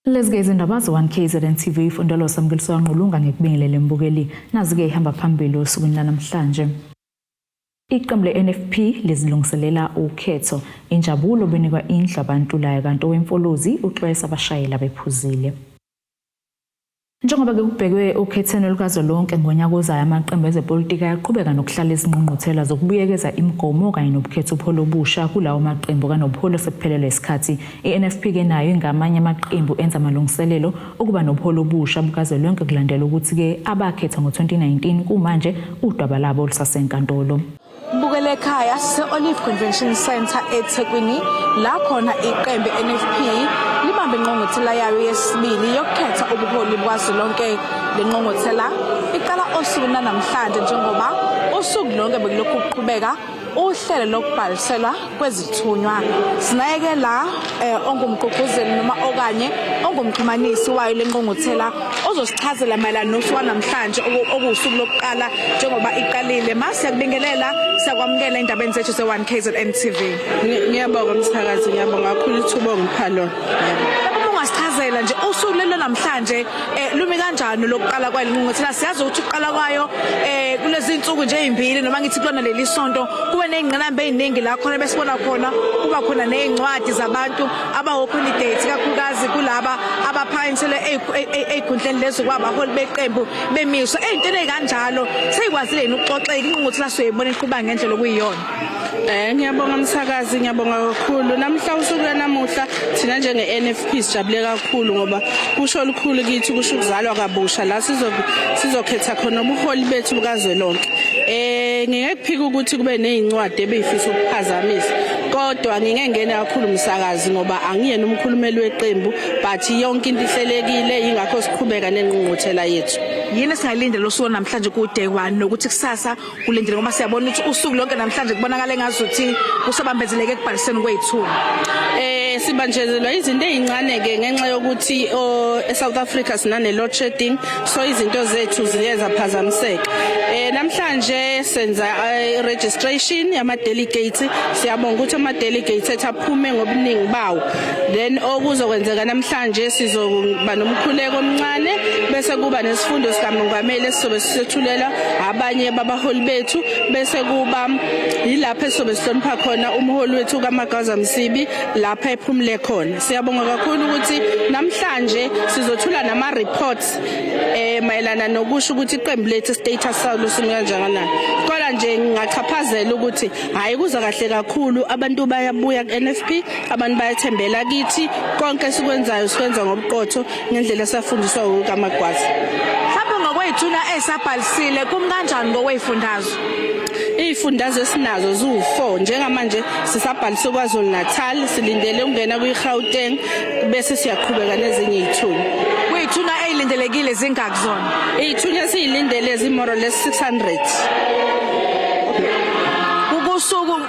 Lezi-ke izindaba ze-1 KZN TV ifundelo samukeliso kaNqulunga ngikubingelele mbukeli. Nazi-ke ihamba phambili osukwini lanamhlanje. Iqembu le-NFP lizilungiselela ukhetho. Injabulo benikwa indlu abantulayo kanti owemfolozi uxwayisa abashayeli abephuzile. Njengoba-ke kubhekwe okhethweni lukazwelonke ngonyaka ozayo, amaqembu ezepolitiki ayaqhubeka nokuhlala izingqungquthela zokubuyekeza imigomo kanye nobukhetha ubuholi obusha kulawo maqembu kanobuholi osebuphelelwe isikhathi. I-NFP-ke nayo ingamanye amaqembu enza amalungiselelo okuba nobuholi obusha bukazwelonke kulandela ukuthi-ke abakhetha ngo-2019 kumanje udaba labo lusasenkantolo. Bukele ekhaya sise-Olive Convention Centre eThekwini la khona iqembu NFP libambe ingqungquthela yayo yesibili yokukhetha ubuholi bukazwelonke. Le ngqungquthela iqala osukwini lanamhlanje njengoba usuku lonke bekulokhu kuqhubeka uhlelo lokubhaliselwa kwezithunywa. Sinayeke la ongumgqugquzeli noma okanye ongumxhumanisi wayo lengqungquthela ozosichazela mayelana nosuku namhlanje okuwusuku lokuqala njengoba iqalile. Ma siyakubingelela, siyakwamukela endabeni zethu ze-1 KZN TV. Ngiyabonga msakazi, ngiyabonga kakhulu ithuba ongipha lona. Uma ungasichazela nje usuku lelo namhlanje lumi kanjani lokuqala kwayo lengqungquthela? Siyazi ukuthi ukuqala kwayo kulezi insuku nje ezimbili noma ngithi kulona leli sonto kube nezingqinamba eziningi la khona besibona khona kuba khona nezincwadi zabantu abawo-candidate kakhulukazi kulaba abaphakanyisele ey'khundleni lezi kwabaholi beqembu bemiswa ey'ntweni ey'kanjalo. Seyikwazile yini ukuxoxeka ingqungquthela siyoyibona iqhuba ngendlela okuyiyona? Ngiyabonga msakazi, ngiyabonga kakhulu. Namhla usuku lwanamuhla thina njenge-NFP sijabule kakhulu ngoba kusho olukhulu kithi, kusho ukuzalwa kabusha la sizokhetha khona ubuholi bethu bukazwelonke. Ngingeke kuphike ukuthi kube nezincwadi ebeyifisa ukuphazamisa, kodwa ngingeke ngene kakhulu msakazi ngoba angiyena umkhulumeli weqembu, but yonke into ihlelekile, yingakho siqhubeka nengqungquthela yethu. Yini esingayilindela usuku namhlanje ku day 1 nokuthi kusasa kulindele, ngoba siyabona ukuthi usuku lonke namhlanje kubonakala engazuthi kusabambezeleke ekubhaliseni kwethu? Sibanjezelwa izinto ezincane ke ngenxa yokuthi eSouth Africa sinane load shedding, so izinto zethu ziye zaphazamiseka. Namhlanje senza registration yama delegates. Siyabonga ukuthi ama delegates ethu aphume ngobuningi bawo. Then okuzokwenzeka namhlanje, sizoba nomkhuleko omncane bese kuba nesifundo sikamongameli esizobe sisethulela abanye babaholi bethu, bese kuba yilapho esizobe sihlonipha khona umholi wethu kaMagaza Msibi lapha ephumule khona. Siyabonga kakhulu ukuthi namhlanje sizothula nama reports mayelana nokusho ukuthi iqembu lethu status salo simi kanjani. Kodwa nje ngingachaphazela ukuthi hayi, kuza kahle kakhulu, abantu bayabuya ku-NFP, abantu bayathembela kithi, konke esikwenzayo sikwenza ngobuqotho ngendlela esafundiswa uKamagwaza. Mhlawumbe ngokwey'thunywa esabhalisile kumi kanjani ngokwey'fundazwe? Iy'fundazwe esinazo ziwu-4 njengamanje, sisabhaliswe KwaZulu Natal, silindele ukungena kwi-Gauteng bese siyaqhubeka nezinye iy'thunywa. Kuyithunywa ey'lindelekile zingaki zona? Iy'thunywa esiy'lindele zi-more or less 600. Kusuku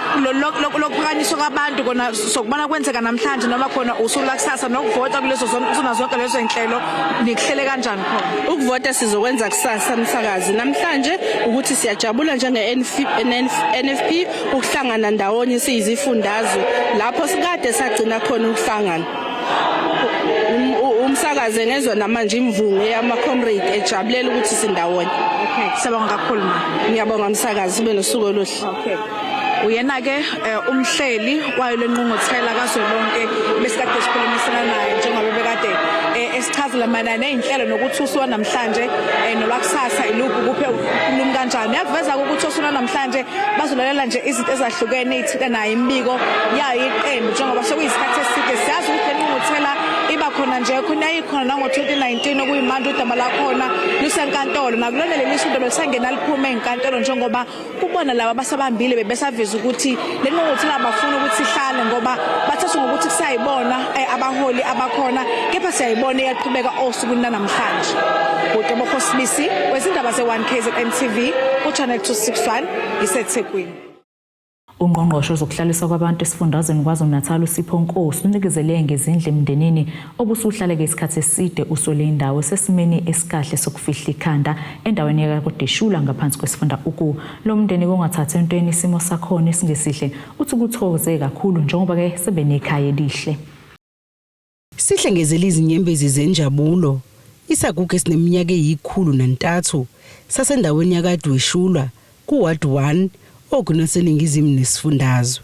lokuphakanyiswa kwabantu kona sokubona kwenzeka namhlanje noma khona usuku lakusasa, nokuvota kulezo zona zonke lezo zinhlelo nikuhlele kanjani khona? Ukuvota sizokwenza kusasa msakazi. Namhlanje ukuthi siyajabula njenge-NFP ukuhlangana ndawonye siyizifundazwe lapho sikade sagcina khona ukuhlangana. Umsakaze ngezwa namanje imvunge yama-comrade ejabulela ukuthi sindawonye. Okay, siyabonga kakhulu ma. Ngiyabonga msakazi, ube nosuku oluhle. Okay. Uyena-ke umhleli wayo lenqungquthela kazwelonke besikade sikhulumisana naye njengoba bekade esichazela mayelana ney'nhlelo nokuthi usuku namhlanje nolwakusasa iluphi kuphe lumi kanjani. Uyakuveza ukuthi usuku namhlanje bazolalela nje izinto ezahlukene ey'thinta nayo imibiko yayo iqembu njengoba sekuyisikhathi eside siyazi ukuthi lenqungquthela iba khona nje khona yayikhona nango-2019 okuyimanje udaba lakhona lusenkantolo, nakulona leli sonto belisangena liphume ey'nkantolo njengoba kubona laba abasabambile bebesaveza ukuthi le nqungquthela bafuna ukuthi ihlale ngoba bathatha ngokuthi kusayibona abaholi abakhona, kepha siyayibona iyaqhubeka osukwini lanamhlanje. Utebogo Sibisi wezindaba ze-1 KZN TV ku-Channel 261 ngiseThekwini. Ungqongqoshe wezokuhlaliswa kwabantu esifundazweni KwaZulu-Natal uSipho Nkosi unikezele ngezindlu emndenini obusuhlaleke isikhathi eside uswele indawo sesimeni esikahle sokufihla ikhanda endaweni yakwaDeshula ngaphansi kwesifunda Ugu. Lo mndeni kongathathi entweni isimo sakhona esingesihle uthi kuthokoze kakhulu njengoba ke sebenekhaya elihle. Sihlengezela izinyembezi zenjabulo isaguga esineminyaka eyi-103 sasendaweni yakwaDweshulwa ku-Ward 1 oGwini oluseningizimu nesifundazwe.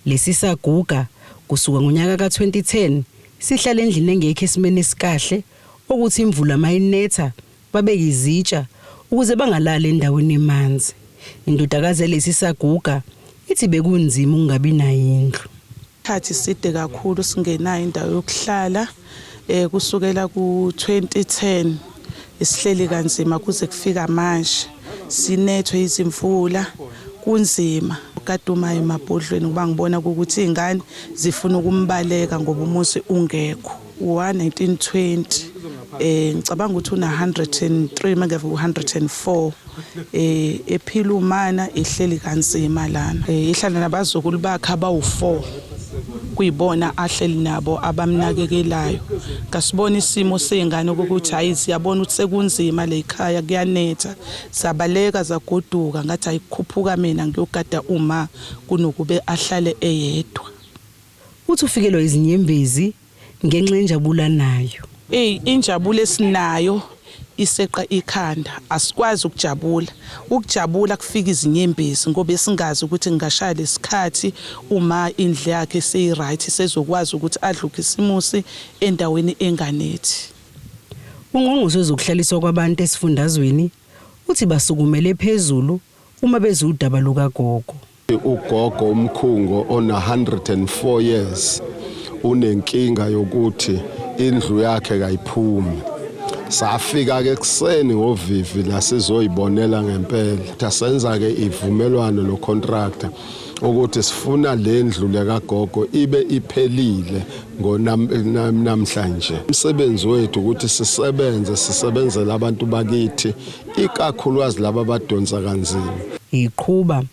Lesi saguga kusuka ngonyaka ka-2010 sihlala endlini engekho esimeni esikahle okuthi imvula mayinetha babeke izitsha ukuze bangalali endaweni emanzi. Indodakazi yalesi saguga ithi bekunzima ukungabi nayo indlu. Isikhathi side kakhulu singenayo indawo yokuhlala kusukela ku-2010 isihleli kanzima kuze kufika manje sinethwe izimvula kunzima kaduma emabhodlweni kuba ngibona ukuthi izingane zifuna ukumbaleka ngoba umuzi ungekho wa 1920 ngicabanga ukuthi una 103 mangeve 104 ephila umana ihleli kanzima lana ihlala nabazukulu bakhe abawu4 kuyibona ahleli nabo abamnakekelayo. Ngasibona isimo sezingane ukuthi hayi siyabona ukuthi sekunzima le ekhaya kuyanetha, sabaleka zagoduka ngathi ayikhuphuka mina ngiyogada uma kunokube ahlale eyedwa. Uthi ufikelwa izinyembezi ngenxa yenjabulo anayo. Ey injabulo esinayo iseqa ikhanda, asikwazi ukujabula. Ukujabula kufika izinyembezi ngoba esingazi ukuthi ngingashaya lesikhathi uma indlu yakhe seyi-right sezokwazi ukuthi adle ukhisimusi endaweni enganethi. Ungqongqoshe wezokuhlaliswa kwabantu esifundazweni uthi basukumele phezulu uma bezwa udaba lukagogo. Ugogo uMkhungo ona 104 years unenkinga yokuthi indlu yakhe kayiphumi. Safika ke ekuseni ngovivi la sizoyibonela ngempela. Senza ke ivumelwano no contractor ukuthi sifuna le ndlu lekagogo ibe iphelile ngonamhlanje. Umsebenzi wethu ukuthi sisebenze sisebenzele abantu bakithi ikakhulukazi laba abadonsa kanzima. Iqhuba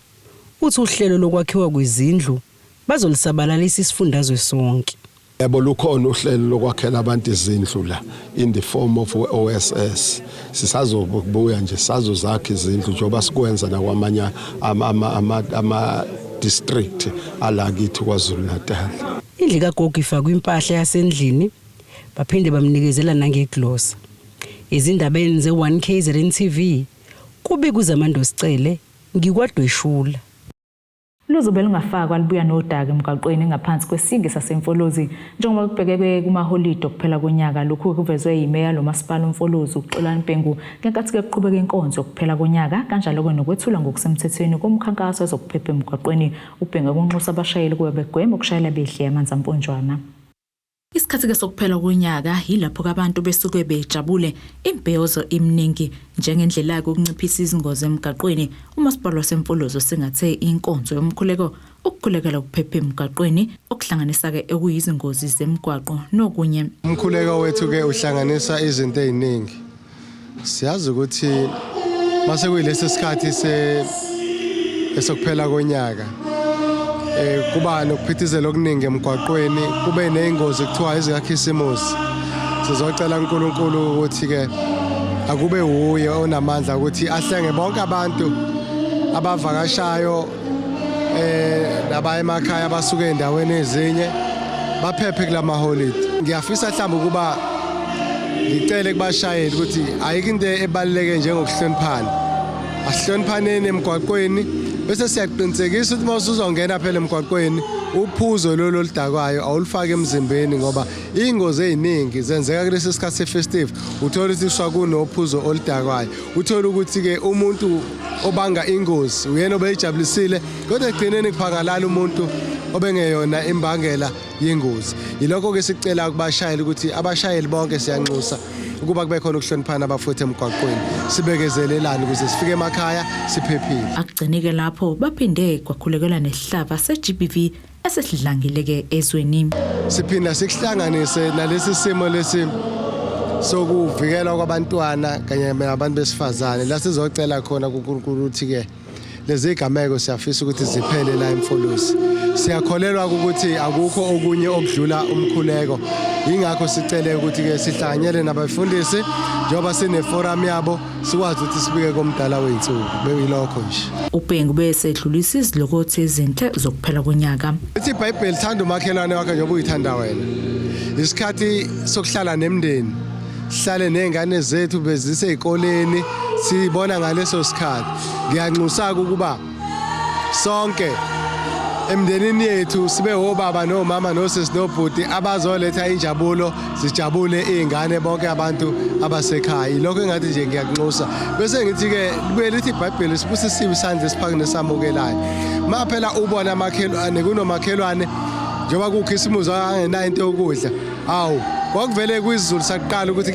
uthi uhlelo lokwakhiwa kwezindlu bazolisabalalisa isifundazwe sonke. Yebo, lukhona uhlelo lokwakhela abantu izindlu la in the form of OSS. Sisazobuya nje sazozakha izindlu njengoba sikwenza nakwamanye ama district alakithi KwaZulu Natal. Indlu kagogo ifakwe impahla yasendlini baphinde bamnikezela nangeglosa. Izindabeni ze-1 KZN TV kubika uZamando Sicele ngikwaDweshula. Luzobe lungafakwa libuya nodaka emgwaqweni ngaphansi kwesinge saseMfolozi njengoba kubhekeke kumaholide okuphela konyaka. Lokhu kuvezwe yimeya lomasipala uMfolozi uXolani Bhengu ngenkathi ke kuqhubeka inkonzo yokuphela konyaka kanjalo-ke nokwethulwa ngokusemthethweni komkhankaso wezokuphepha emgwaqweni. UBhengu ukunxusa abashayeli ukuba begweme ukushayela bedle amanzi amponjwana. Isikhathi-ke sokuphela konyaka yilapho abantu besuke bejabule, imbhiyozo iminingi njengendlela-ke yokunciphisa izingozi emgaqweni. Umasipala waseMfolozi usingathe inkonzo yomkhuleko ukukhulekela ukuphepha emgaqweni okuhlanganisa-ke okuyizingozi zemigwaqo nokunye. Umkhuleko wethu-ke uhlanganisa izinto ey'ningi. Siyazi ukuthi mase kuyilesi sikhathi esokuphela konyaka kuba nokuphithizela okuningi emgwaqweni, kube nezingozi kuthiwa ezikaKhisimusi. Sizocela uNkulunkulu ukuthi ke akube wuye onamandla ukuthi ahlenge bonke abantu abavakashayo nabaya emakhaya abasuka endaweni ezinye baphephe kulama holiday. Ngiyafisa mhlawumbe ukuba ngicele kubashayeli ukuthi ayikho into ebaluleke njengokuhloniphana. Asihloniphaneni emgwaqweni bese siyaqinisekisa ukuthi uma usuzongena phela emgwaqweni uphuzo lolu oludakwayo awulufaki emzimbeni, ngoba iy'ngozi ey'ningi zenzeka kulesi sikhathi se-festive. Uthola ukuthi kuswa kunophuzo oludakwayo, uthola ukuthi-ke umuntu obanga ingozi uyena obeyijabulisile, kodwa ekugcineni kuphangalala umuntu obengeyona imbangela yengozi. Yilokho-ke sicela kubashayeli ukuthi abashayeli bonke siyanxusa ukuba kube khona ukuhloniphana abafowethu emgwaqweni, sibekezelelane ukuze sifike emakhaya siphephile. Akugcinike lapho, baphinde kwakhulekelwa nesihlava se-GBV esesidlangile-ke ezweni. Siphinda sikuhlanganise nalesi simo lesi sokuvikelwa kwabantwana kanye nabantu besifazane, la sizocela khona kuNkulunkulu ukuthi-ke lezi gameko siyafisa ukuthi ziphele la eMfolozi. Siyakholelwa ukuthi akukho okunye okudlula umkhuleko, yingakho sicele ukuthi-ke sihlanganyele nabafundisi njengoba sineforum yabo, sikwazi ukuthi sibike komdala wey'nsuku. Bekuyilokho nje. UBhengu bese edlulisa izilokothi ezinhle zokuphela konyaka. Ithi iBhayibheli, thanda umakhelwane wakho njengoba uyithanda wena. Isikhathi sokuhlala nemndeni, sihlale nezingane zethu bezise ezikoleni, sibona ngaleso sikhathi. Ngiyanxusa ukuba sonke emndenini yethu sibe obaba nomama nosisi nobhuti abazoletha injabulo, zijabule izingane, bonke abantu abasekhaya. Ilokho engathi nje ngiyakunxusa. Bese ngithi-ke libuye lithi iBhayibheli sibusisiwe isandla esiphakene esamukelayo. Ma phela ubona amakhelwane kunomakhelwane njengoba kukhisimuzi angenayo into yokudla, awu kwakuvele kwisiZulu sakuqala ukuthi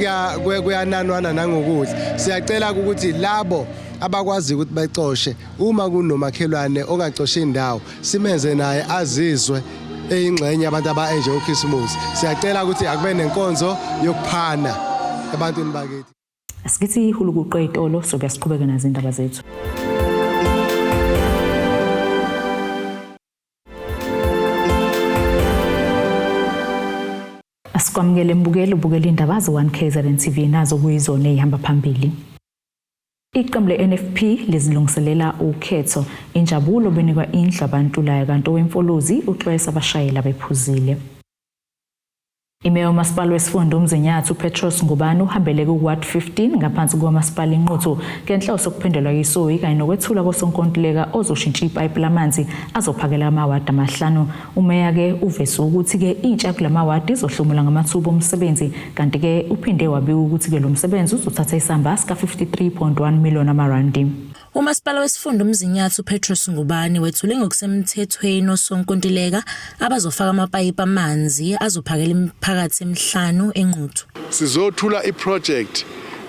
kuyananwana nangokudla. Siyacela ukuthi labo abakwazi ukuthi bacoshe, uma kunomakhelwane ongacoshi indawo, simenze naye azizwe eyingxenye abantu aba-enjoy ukhisimusi. Siyacela ukuthi akube nenkonzo yokuphana ebantwini bakithi. Asikithi ihulukuqe itolo, sobe siqhubeke nazo indaba zethu. Asikwamukele mbukeli, ubukela indaba ze-1 KZN TV, nazo kuyizona ezihamba phambili. Iqembu le-NFP lizilungiselela ukhetho. Injabulo benikwa indlu abantulayo, kanti owemfolozi uxwayisa abashayeli abephuzile. Imeya yomasipala wesifunda uMzinyathi uPetros Ngubane uhambele ku-Ward 15 ngaphansi kukamasipala iNquthu ngenhloso yokuphendelwa yisoyi kanye nokwethula kosonkontileka ozoshintsha ipayipi lamanzi azophakela amawadi amahlanu. Umeya-ke uveze ukuthi-ke intsha kulamawadi izohlomula ngamathuba omsebenzi, kanti-ke uphinde wabika ukuthi-ke lo msebenzi uzothatha isamba sika-53.1 million amarandi. Umasipala wesifunda uMzinyathi uPetros Ngubane wethule ngokusemthethweni osonkontileka abazofaka amapayipi amanzi azophakela imiphakathi emihlanu eNquthu. Sizothula iproject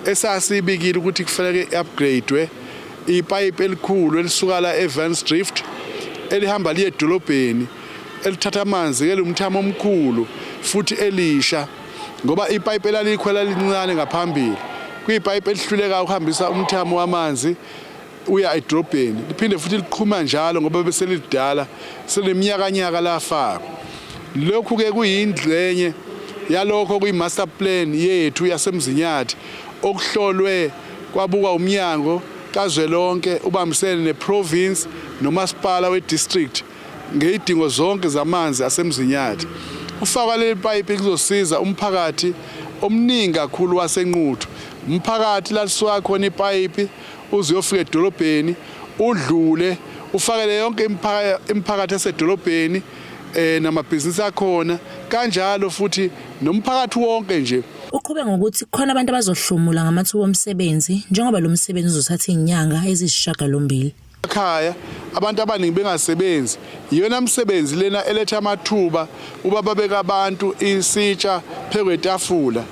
esasibikile ukuthi kufanele i-upgradewe, ipayipi elikhulu elisuka la eVans Drift elihamba liye edolobheni, elithatha amanzi elumthamo omkhulu futhi elisha, ngoba ipayipi elalikhwela lincane ngaphambili, kuyipayipi elihluleka ukuhambisa umthamo wamanzi uya edolobheni, liphinde futhi liqhuma njalo ngoba bese lidala, seleminyakanyaka lafakwa. Lokhu ke kuyindlenye yalokho kuyi-master plan yethu yaseMzinyathi, okuhlolwe kwabukwa umnyango kazwelonke ubambisene neprovince nomasipala we-district ngeyidingo zonke zamanzi aseMzinyathi. Ufakwa leli payipi kuzosiza umphakathi omningi kakhulu waseNquthu, umphakathi la lisuka khona ipayipi uze uyofika edolobheni, udlule ufakele yonke imiphakathi esedolobheni namabhizinisi akhona, kanjalo futhi nomphakathi wonke nje. Uqhube ngokuthi kukhona abantu abazohlomula ngamathuba omsebenzi njengoba lo msebenzi uzothatha izinyanga eziyisishiyagalombili. Ekhaya abantu abaningi bengasebenzi, iyona msebenzi lena eletha amathuba uba babeka abantu isitsha phezu kwetafula.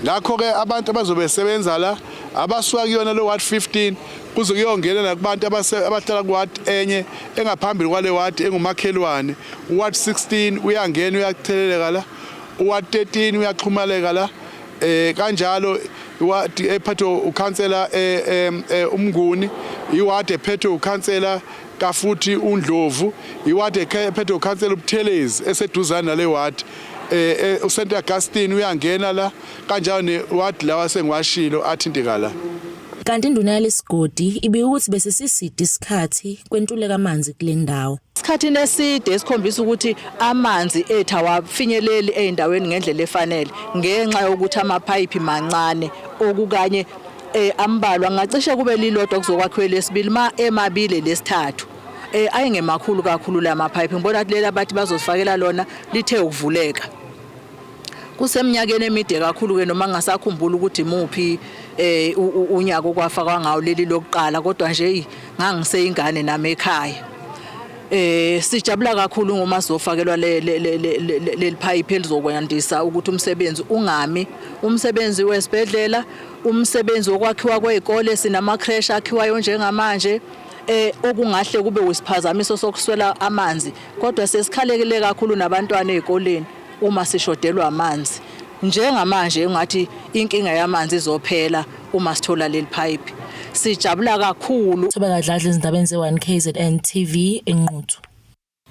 Ngakho-ke abantu abazobe besebenza la abasuka kuyona lo ward 15 kuze kuyongena nakubantu abahlala kuward enye engaphambili kwale ward engumakhelwane. Uward 16 uyangena uyacheleleka la, uward 13 uyaxhumaleka la, kanjalo iward ephethwe ukhansela uMnguni, iward ephethwe ukhansela kafuthi uNdlovu, iward ephethwe ukhansela uButhelezi eseduzane nale ward, uSt Augustine uyangena la, kanjalo neward lawa sengiwashilo athinteka la. Kanti induna yalesigodi ibika ukuthi bese siside isikhathi kwentuleka amanzi kule ndawo. Esikhathini eside esikhombisa ukuthi amanzi ethu awafinyeleli ey'ndaweni ngendlela efanele ngenxa yokuthi amaphayiphi mancane, okukanye ambalwa, ngacishe kube lilodwa kuzokwakhiwa lesibili, ma emabili lesithathu. Ayengemakhulu kakhulu la maphayiphi, ngibona ukuthi leli abathi bazosifakela lona lithe ukuvuleka. Kuseminyakeni emide kakhulu ke, noma ngingasakhumbula ukuthi imuphi unyaka okwafakwa ngawo leli lokuqala, kodwa nje ngangiseyingane nami ekhaya. Sijabula kakhulu ngoma sizofakelwa leli pipe elizokwandisa ukuthi umsebenzi ungami, umsebenzi wesibhedlela, umsebenzi wokwakhiwa kwezikole, sinama creche akhiwayo njengamanje, okungahle kube usiphazamiso sokuswela amanzi, kodwa sesikhalekile kakhulu nabantwana ezikoleni uma sishodelwa amanzi. Njengamanje ungathi inkinga yamanzi izophela uma sithola leli pipe. Sijabula kakhulu. Thobeka Dladla ezindabeni ze-1 KZN TV eNquthu.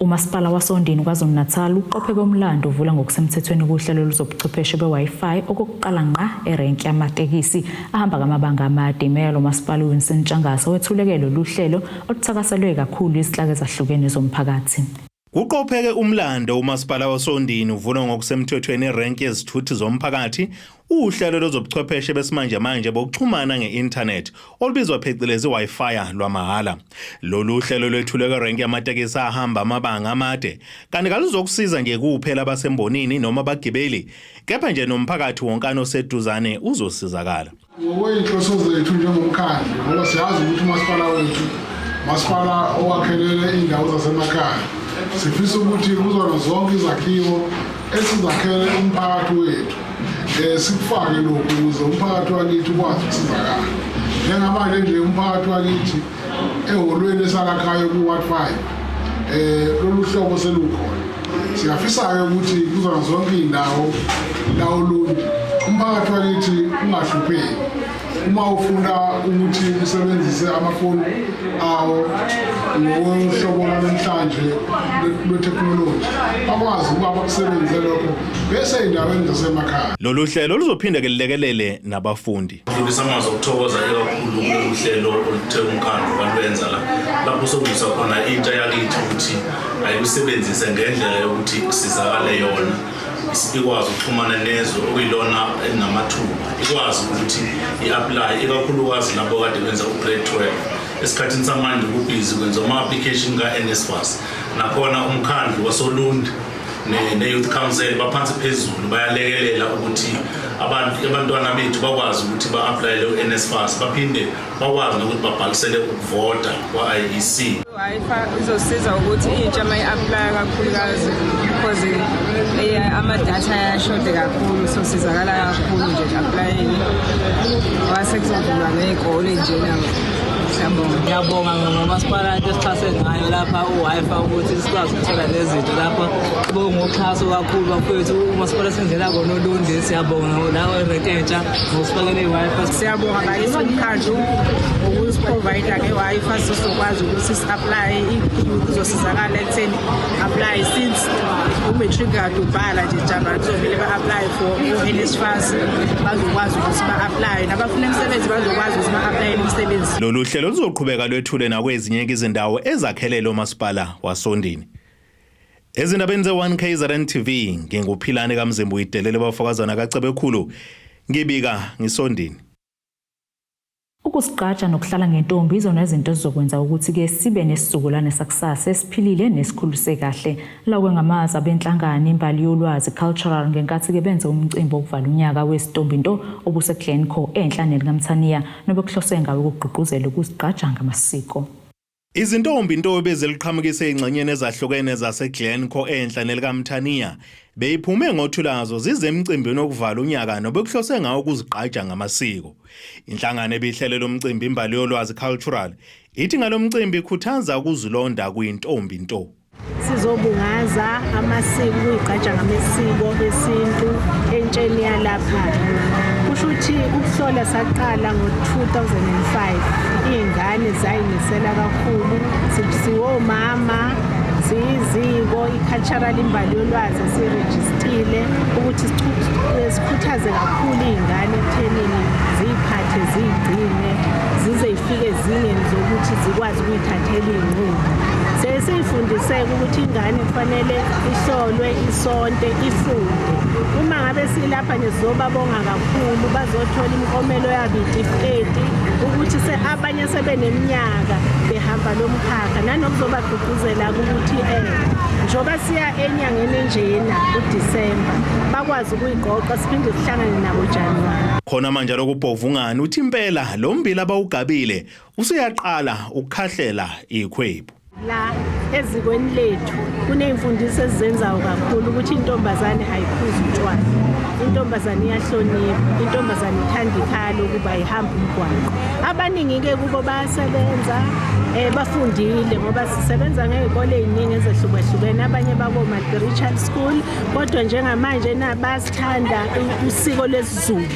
Umasipala wasoNdini KwaZulu-Natal uqophe komlando uvula ngokusemthethweni kuhlelo lozobuchwepheshe be-Wi-Fi okokuqala ngqa erenki yamatekisi ahamba ngamabanga amade. Imeya lomasipala uWinson Ntshangase wethuleke lolu hlelo oluthakaselwe kakhulu izinhlaka ezahlukene zomphakathi. Kuqopheke umlando umasipala wasoNdini uvulwa ngokusemthethweni irenki yezithuthi zomphakathi uhlelo lozobuchwepheshe besimanjemanje bokuxhumana nge-inthanethi olubizwa phecelezi Wi-Fi lwamahhala. Lolu hlelo lwethulwe kwerenki yamatekisi ahamba amabanga amade kanti kaluzokusiza nje kuphela abasembonini noma abagibeli kepha nje nomphakathi wonkana oseduzane uzosizakala. Ngokwey'nhloso zethu njengomkhandlu ngoba siyazi ukuthi umasipala wethu masipala owakhelele iy'ndawo zasemakhaya sifisa ukuthi kuzona zonke izakhiwo esizakhele umphakathi wethu um sikufake lokhu ukuze umphakathi wakithi ukwazi ukusizakala njengamanje nje umphakathi wakithi ehholweni esalakhayo ku-ward 5 um lolu hlobo selukhona siyafisa-ke ukuthi kuzona zonke iy'ndawo la olundi umphakathi wakithi ungahlupheki uma ufuna ukuthi usebenzise amafoni awo ngohlobo lwanamhlanje lweteknoloji bakwazi ukuba bakusebenzise lokho bese ey'ndaweni zasemakhaya. Lolu hlelo luzophinde-ke lulekelele nabafundi. Dlulisa amazwi okuthokoza ikakhulu kulolu hlelo oluthe umkhandlu balwenza la lapho sokuzisa khona intsha yakithi ukuthi ayilusebenzise ngendlela yokuthi kusizakale yona ikwazi ukuxhumana nezwe okuyilona elinamathuba ikwazi ukuthi i-apply ikakhulukazi labo kade benza u-grade 12 esikhathini samanje kubhizi kwenziwa ama-application ka-NSFAS nakhona umkhandlu wasoLundi ne-youth council baphansi phezulu bayalekelela ukuthi abantu abantwana bethu bakwazi ukuthi ba-aplayele u-NSFAS baphinde bakwazi nokuthi babhalisele ukuvota kwa-IEC. Wi-Fi izosiza ukuthi intsha uma i-aplaya kakhulukazi because amadatha ayashode kakhulu so sizakala kakhulu nje aplayeni wase kuzovulwa ney'kole njena. Siyabonga. Ngiyabonga ngomasipala into esixhase ngayo lapha u-Wi-Fi ukuthi sikwazi ukuthola nezinto lapha bongoxhaso kakhulu bafowethu umasipala senzela kona olundi siyabonga la erenki entsha ngokusifakela i-Wi-Fi. Siyabonga bakithi umkhandlu ngokusiprovide nge-Wi-Fi sizokwazi ukuthi si-apply kuzosizakala ekutheni apply since u-matric kade ubhala nje jabra kuzomele ba-apply for o-NSFAS bazokwazi ukuthi ba-apply nabafuna imisebenzi bazokwazi ukuthi ba-applyele imisebenzi. Lolu hlelo luzoqhubeka lwethule nakwezinye izindawo ezakhelele umasipala wasoNdini. Ezindabeni ze-1 KZN TV nginguPhilane kaMzimbu uyidelele bafokazana kaCebekhulu ngibika ngisondini. Ukuzigqaja nokuhlala ngentombi izona izinto ezizokwenza ukuthi-ke sibe nesizukulwane sakusasa esiphilile nesikhulise kahle. Lawo ngamazwi abenhlangano imbali yolwazi cultural ngenkathi-ke benze umcimbi wokuvala unyaka wesitombi nto obuseGlencoe enhla nelikaMthaniya nobekuhloswe ngawo ukugqugquzela ukuzigqaja ngamasiko. Izintombi nto beziliqhamukise ezingxenyeni ezahlukene zaseGlencoe enhla nelikaMthaniya beyiphume ngothulazo zize emcimbini wokuvala unyaka nobekuhlose ngawo ukuzigqaja ngamasiko. Inhlangano ebihlele lo mcimbi imbali yolwazi cultural ithi ngalo mcimbi ikhuthaza ukuzilonda kwintombi nto. Sizobungaza amasiko ukuyigqaja ngamasiko esintu entsheni yalapha. Kusho ukuthi ukuhlola saqala ngo-2005 iy'ngane zayimisela kakhulu siwomama siyiziko i-cultural imbali yolwazi esirejistile ukuthi sikhuthaze kakhulu iy'ngane ekuthenini ziyiphathe ziyigcine zize ifike ezingeni zokuthi zikwazi ukuyithathela iy'nqumo. Sesiyifundiseke ukuthi ingane kufanele ihlolwe isonte ifunde. Uma ngabe silapha nje sizobabonga kakhulu bazothola imiklomelo yabo itifiketi ukuthi abanye sebeneminyaka behamba lo mkhakha nanokuzobagqugquzela ukuthi njengoba siya enyangeni enjena uDisemba bakwazi ukuyiqoqa siphinde sihlangane nabo January. Khona manje lokubhovungana uthi impela lo mbila abawugabile usuyaqala ukukhahlela ikhwebu. La ezikweni lethu kuney'mfundiso esizenzayo kakhulu ukuthi intombazane ayiphuzi utshwala, intombazane iyahlonipha, intombazane ithanda ikhaya lokuba ihambe umgwaqo. Abaningi-ke kubo bayasebenza bafundile ngoba sisebenza ngey'kole ey'ningi ezehlukahlukene abanye bako-multiracial school kodwa njengamanje na basithanda usiko lwesiZulu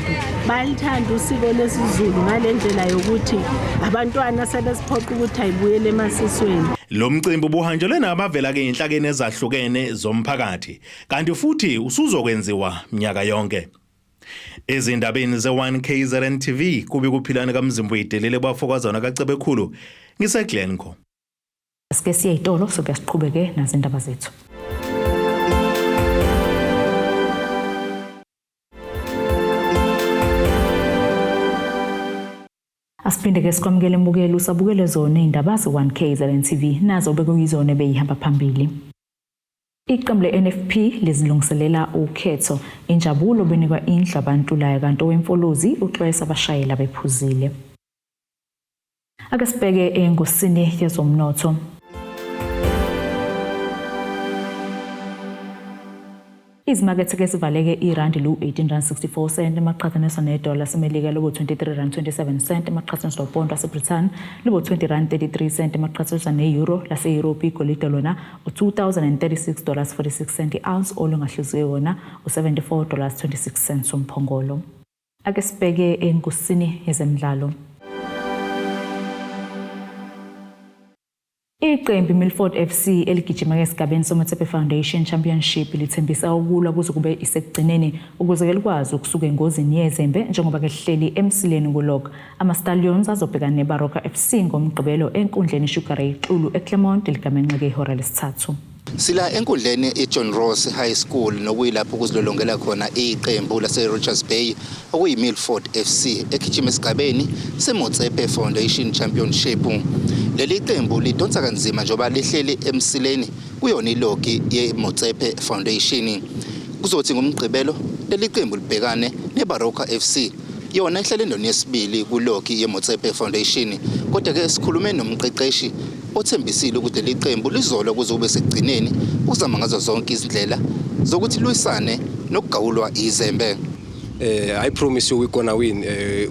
bayalithanda usiko lwesiZulu ngale ndlela yokuthi abantwana sebesiphoqa ukuthi ayibuyele emasisweni. Lo mcimbi ubuhanjelwe nabavela ke inhlakeni ezahlukene zomphakathi kanti futhi usuzokwenziwa minyaka yonke. Ezindabeni ze-1 KZN TV kubi kuphilana kaMzimbu idelele bafokazana kaCebekhulu ngiseGlencoe. Sike siye itolo sobe siqhubeke nazindaba zethu. Asiphinde ke sikwamukele embukeli usabukele zona izindaba ze-1 KZN TV nazo bekuyizona ebeyihamba phambili. Iqembu le-NFP lizilungiselela ukhetho. Injabulo benikwa indlu abantulayo kanti owemfolozi uxwayisa abashayeli abephuzile. Ake sibheke engosini yezomnotho. Izimakethe ke sivaleke irandi lu-18 rand 64 cent emaqhathaniswa nedola laseMelika libo 23 rand 27 cent emaqhathaniswa nopondo waseBrithani libo 20 rand 33 cent emaqhathaniswa ne-euro lase-Europe. Igolide lona u-2036 dollars 46 cent i-ounce, olungahluziwe wona u-74 dollars 26 cents umphongolo. Ake sibheke engosini yezemidlalo. Iqembu iMilford FC eligijima esigabeni soMotsepe Foundation Championship lithembisa ukulwa kuze kube isekugcineni ukuze likwazi ukusuka engozini yezembe njengoba ke lihleli emsileni kulog. Ama-Stallions azobhekana neBaroka FC ngoMgqibelo enkundleni Sugar Ray Xulu eClermont ligamenxe ihora lesithathu. Sila enkundleni iJohn Ross High School nokuyilapho kuzilolongela khona iqembu lase-Richards Bay okuyi-Milford FC egijima esigabeni seMotsepe Foundation Championship. Leli qembu lidonsa kanzima njengoba lihleli emsileni kuyona ilogi ye-Motsepe Foundation. Kuzothi ngoMgqibelo leli qembu libhekane neBaroka FC yona ihlele endaweni yesibili kulogi ye-Motsepe Foundation. Kodwa-ke sikhulume nomqeqeshi othembisile ukuthi leli qembu lizolwa kuze kube sekugcineni ukuzama ngazo zonke izindlela zokuthi lwisane nokugawulwa izembe. I promise you we're gonna win.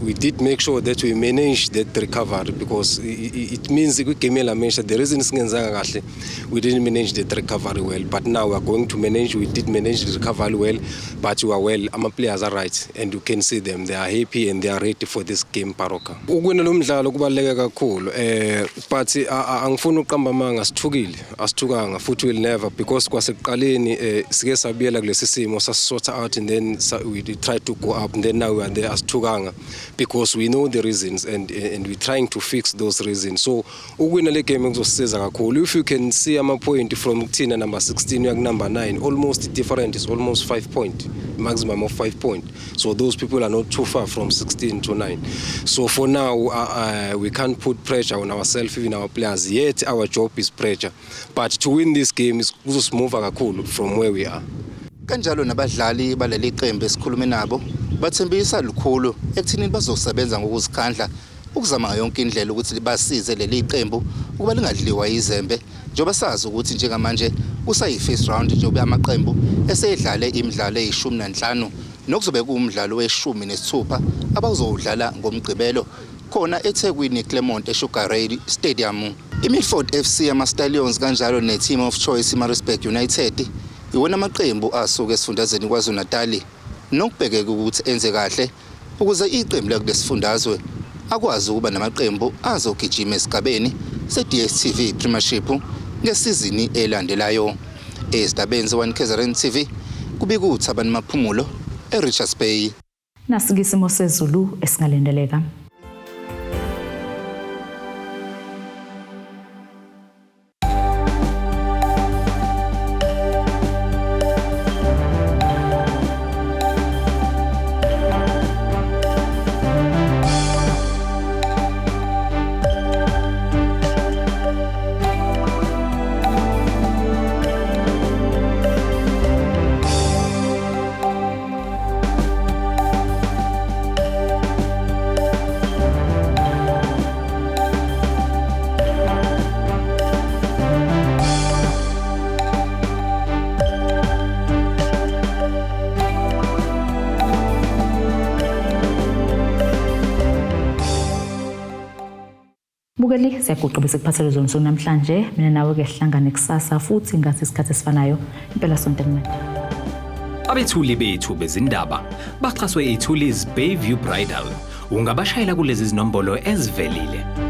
We did make sure that we managed that recovery because it means kwigame lamesha the reason singenzanga kahle, we didn't manage that recovery well, but now we are going to manage. We did manage the recovery well, but we are well. Ama players are right and you can see them, they are happy and they are ready for this game. Baroka, ukuwina lo mdlalo kubaluleke kakhulu, but angifuni ukuqamba amanga, sithukile, asithukanga futhi will never, because kwasekuqaleni sike sabuyela kulesi simo, sasisort out and then we try to go up and then now we are there. Asithukanga because we know the reasons and we're trying to fix those reasons, so ukuwina le game kuzosisiza kakhulu. If you can see ama point from kuthina number 16 uya ku number 9, almost different is almost 5 point, maximum of 5 point, so those people are not too far from 16 to 9. So for now we can't put pressure on ourselves, even our players yet. Our job is pressure, but to win this game is kuzosimova kakhulu from where we are. Kanjalo nabadlali baleli qembu esikhulume nabo bathembisa lukhulu ekuthini bazosebenza ngokuzikhandla ukuzama yonke indlela ukuthi basize leli qembu ukuba lingadliwa izembe, njengoba sazi ukuthi njengamanje kusayi-first round, njengoba amaqembu eseyidlale imidlalo eyi-15 nokuzobe kuwumdlalo weshumi nesithupha abazowudlala ngoMgqibelo khona eThekwini, Clermont, eSugar Ray Stadium. IMilford FC, ama-Stallions kanjalo ne-Team of Choice iMaritzburg United iwona amaqembu asuka esifundazweni KwaZulu-Natal nokubhekeka ukuthi enze kahle ukuze iqembu lakulesifundazwe akwazi ukuba namaqembu azogijima esigabeni se-DStv Premiership ngesizini elandelayo. Ezindabeni ze-1 KZN TV, kubika uThabani Maphumulo eRichards Bay. Nasi isimo sezulu esingalindeleka. Bukeli, siyaguqa bese kuphathele zona suku namhlanje. Mina nawe ke sihlangane kusasa futhi ngathi isikhathi esifanayo. Impela sonto emnandi. Abethuli bethu bezindaba baxhaswe iThulis Bayview Bridal. Ungabashayela kulezi zinombolo ezivelile.